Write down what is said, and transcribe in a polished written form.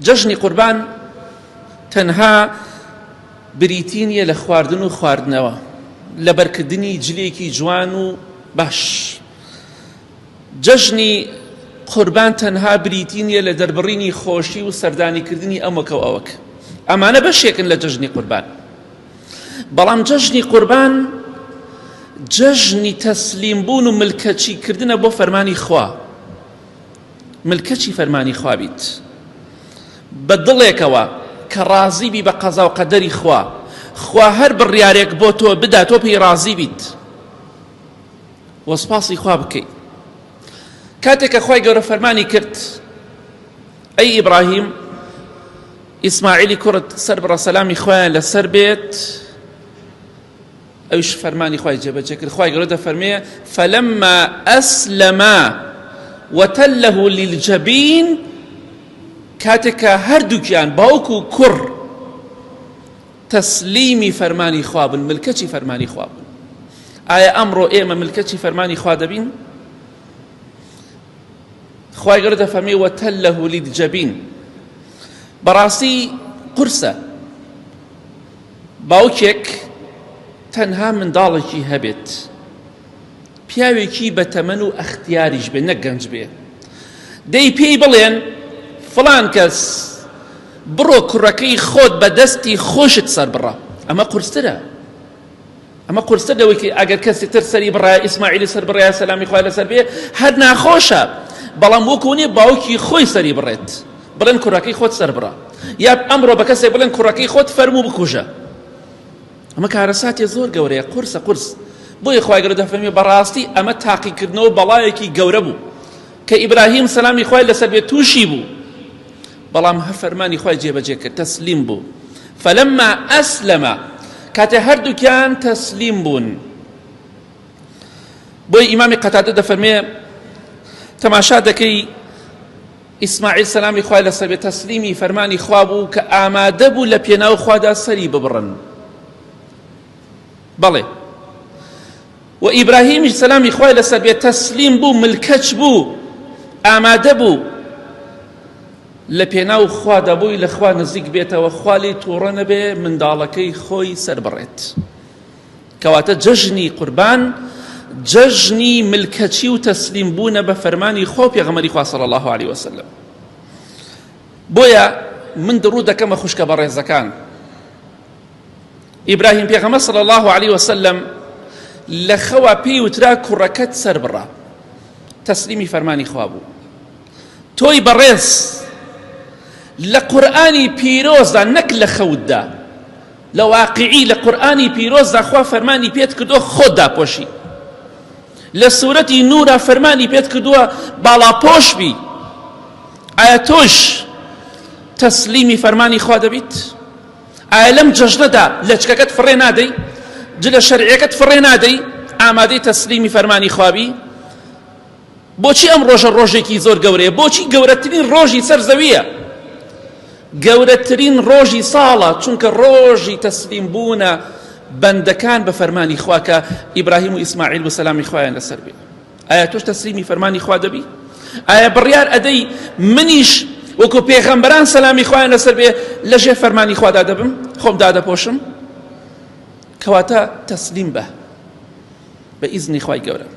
جەژنی قوربان تەنها بریتی نییە لە خواردن و خواردنەوە، لەبەرکردنی جلێکی جوان و باش. جەژنی قوربان تەنها بریتی نییە لە دەربڕینی خۆشی و سەردانیکردنی ئەمەکە و ئەوەک. ئەمانە بەشێکن لە جەژنی قوربان. بەڵام جەژنی قوربان جەژنی تەسلیم بوون و ملکەچی کردنە بۆ فەرمانی خوا. ملکەچی فەرمانی خوا بیت بە دڵێکەوە کە ڕازی بی بە قەزا و قەدەری خوا، خوا هەر بڕیارێک بۆ تۆ بدا تۆ پێی ڕازی بیت و سوپاسی خوا بکەی. کاتێک کە خوای گەورە فەرمانی کرد ئەی ئیبراهیم ئیسماعیلی کوڕت سەر بڕە سەلامی خوایان لەسەر بێت، ئەویش فەرمانی خوای جێبەجێ کرد. خوای گەورە دەفەرمێ فلما ئەسلما وتله للجبین، کاتێک کە هەردووکیان باوک و کوڕ تەسلیمی فەرمانی خوا بن، ملکەچی فەرمانی خوا بن. ئایا ئەمڕۆ ئێمە ملکەچی فەرمانی خوا دەبین؟ خوای گەورە دەفەرمێ وتله للجبین. بەڕاستی قورسە باوکێک تەنها منداڵێکی هەبێت، پیاوێکی بەتەمەن و ئەختیاریش بێ نەک گەنج بێ، دەی پێی بڵێن فڵان کەس بڕۆ کوڕەکەی خۆت بە دەستی خۆشت سەربڕە، ئەمە قورسترە. ئەمە قورستر لەوەی کە ئەگەر کەسی تر سەری بڕایە ئیسماعیلی سەر بڕایە سەلامی خوای لەسەر بێ هەر ناخۆشە، بەڵام وەکو نییە باوکی خۆی سەری بڕێت بڵێن کوڕەکەی خۆت سەر بڕە، یا ئەمڕۆ بە کەسێک بڵێن کوڕەکەی خۆت فەرموو بکوژە. ئەمە کارەساتێ زۆر گەورەیە، قورسە قورس. بۆیە خوای گەورە دەفەرموێ بەڕاستی ئەمە تاقیکردنەوە بەڵایەکی گەورە بوو کە ئیبراهیم سەلامی خوای لەسەر بێ تووشی بوو، بەڵام هەر فەرمانی خوای جێبەجێ کرد، تەسلیم بوو. فلما ئەسلم، کاتێ هەردووکیان تەسلیم بوون. بۆی ئیمامی قەتادە دەفەرمێ تەماشا دەکەی ئیسماعیل سەلامی خوای لەسەر بێ تەسلیمی فەرمانی خوا بوو کە ئامادە بوو لە پێناو خوادا سەری ببڕن. بەڵێ و ئیبراهیمیش سەلامی خوای لەسەر بێ تەسلیم بوو، ملکەچ بوو، ئامادە بوو لە پێناو خوادا بووی لە خوا نزیک بێتەوە، خوا لێی تووڕە نەبێ منداڵەکەی خۆی سەربڕێت. کەواتە جەژنی قوربان جەژنی ملکەچی و تەسلیم بوونە بە فەرمانی خوا و پێغەمبەری خوا صلی الله علیه وسلم. بۆیە من دڕوو دەکەمە خوشکە بەڕێزەکان، ئیبراهیم پێغەمبەر صلی الله علیه وسلم لە خەوا پێی وترا کوڕەکەت سەربڕە، تەسلیمی فەرمانی خوا بوو. تۆی بەڕێز لە قورئانی پیرۆزدا نەک لە خەوتدا، لە واقعی لە قورئانی پیرۆزدا خوا فەرمانی پێت کردووە خۆت داپۆشی. لە سورەتی نورا فەرمانی پێت کردووە باڵاپۆش بی. ئایا تۆش تەسلیمی فەرمانی خوا دەبیت؟ ئایا لەم جەژنەدا لەچکەکەت فڕێ نادەی؟ جلە شەرعیەکەت فڕێ نادەی؟ ئامادەی تەسلیمی فەرمانی خوا بی؟ بۆچی ئەم ڕۆژە ڕۆژێکی زۆر گەورەیە؟ بۆچی گەورەترین ڕۆژی سەر زەویە؟ گەورەترین ڕۆژی ساڵە، چونکە ڕۆژی تەسلیم بوونە بەندەکان بە فەرمانی خوا کە ئیبراهیم و ئیسماعیل و سەلامی خوایان لەسەر بێ. ئایا تۆش تەسلیمی فەرمانی خوا دەبی؟ ئایا بڕیار ئەدەی منیش وەکو پێغەمبەران سەلامی خوایان لەسەر بێ لەژێر فەرمانی خوادا دەبم، خۆم دادەپۆشم؟ کەواتە تەسلیم بە بە ئیزنی خوای گەورە.